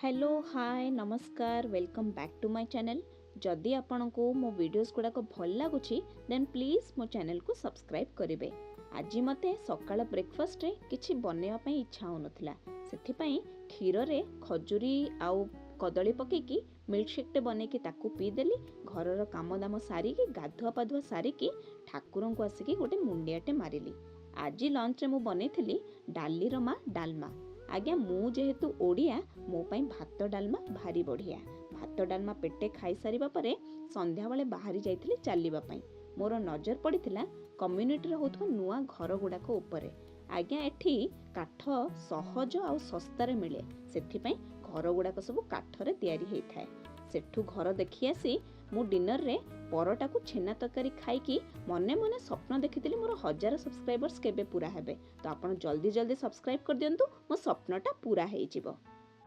Hello, ହାଏ, ନମସ୍କାର, welcome back to my channel. ଯଦି ଆପଣଙ୍କୁ ମୋ ଭିଡ଼ିଓସ୍ ଗୁଡ଼ାକ ଭଲ ଲାଗୁଛି, ଦେନ୍ ପ୍ଲିଜ୍ ମୋ ଚ୍ୟାନେଲକୁ ସବସ୍କ୍ରାଇବ୍ କରିବେ। ଆଜି ମୋତେ ସକାଳ ବ୍ରେକଫାଷ୍ଟରେ କିଛି ବନେଇବା ପାଇଁ ଇଚ୍ଛା ହେଉନଥିଲା। ସେଥିପାଇଁ କ୍ଷୀରରେ ଖଜୁରୀ ଆଉ କଦଳୀ ପକେଇକି ମିଲ୍କଶେକ୍ଟେ ବନେଇକି ତାକୁ ପିଇଦେଲି। ଘରର କାମ ଦାମ ସାରିକି, ଗାଧୁଆ ପାଧୁଆ ସାରିକି ଠାକୁରଙ୍କୁ ଆସିକି ଗୋଟେ ମୁଣ୍ଡିଆଟେ ମାରିଲି। ଆଜି ଲଞ୍ଚରେ ମୁଁ ବନେଇଥିଲି ଡାଲିର ମା ଡାଲମା। ଆଜ୍ଞା, ମୁଁ ଯେହେତୁ ଓଡ଼ିଆ, ମୋ ପାଇଁ ଭାତ ଡାଲମା ଭାରି ବଢ଼ିଆ। ଭାତ ଡାଲମା ପେଟେ ଖାଇସାରିବା ପରେ ସନ୍ଧ୍ୟାବେଳେ ବାହାରି ଯାଇଥିଲି ଚାଲିବା ପାଇଁ। ମୋର ନଜର ପଡ଼ିଥିଲା କମ୍ୟୁନିଟିରେ ହେଉଥିବା ନୂଆ ଘର ଗୁଡ଼ାକ ଉପରେ। ଆଜ୍ଞା, ଏଠି କାଠ ସହଜ ଆଉ ଶସ୍ତାରେ ମିଳେ। ସେଥିପାଇଁ ଘର ଗୁଡ଼ାକ ସବୁ କାଠରେ ତିଆରି ହେଇଥାଏ। ସେଠୁ ଘର ଦେଖି ଆସି ମୁଁ ଡିନରରେ ପରଟାକୁ ଛେନା ତରକାରୀ ଖାଇକି ମନେ ମନେ ସ୍ୱପ୍ନ ଦେଖିଥିଲି, ମୋର 1000 ସବସ୍କ୍ରାଇବର୍ସ କେବେ ପୁରା ହେବେ। ତ ଆପଣ ଜଲ୍ଦି ଜଲ୍ଦି ସବସ୍କ୍ରାଇବ୍ କରିଦିଅନ୍ତୁ, ମୋ ସ୍ୱପ୍ନଟା ପୁରା ହେଇଯିବ।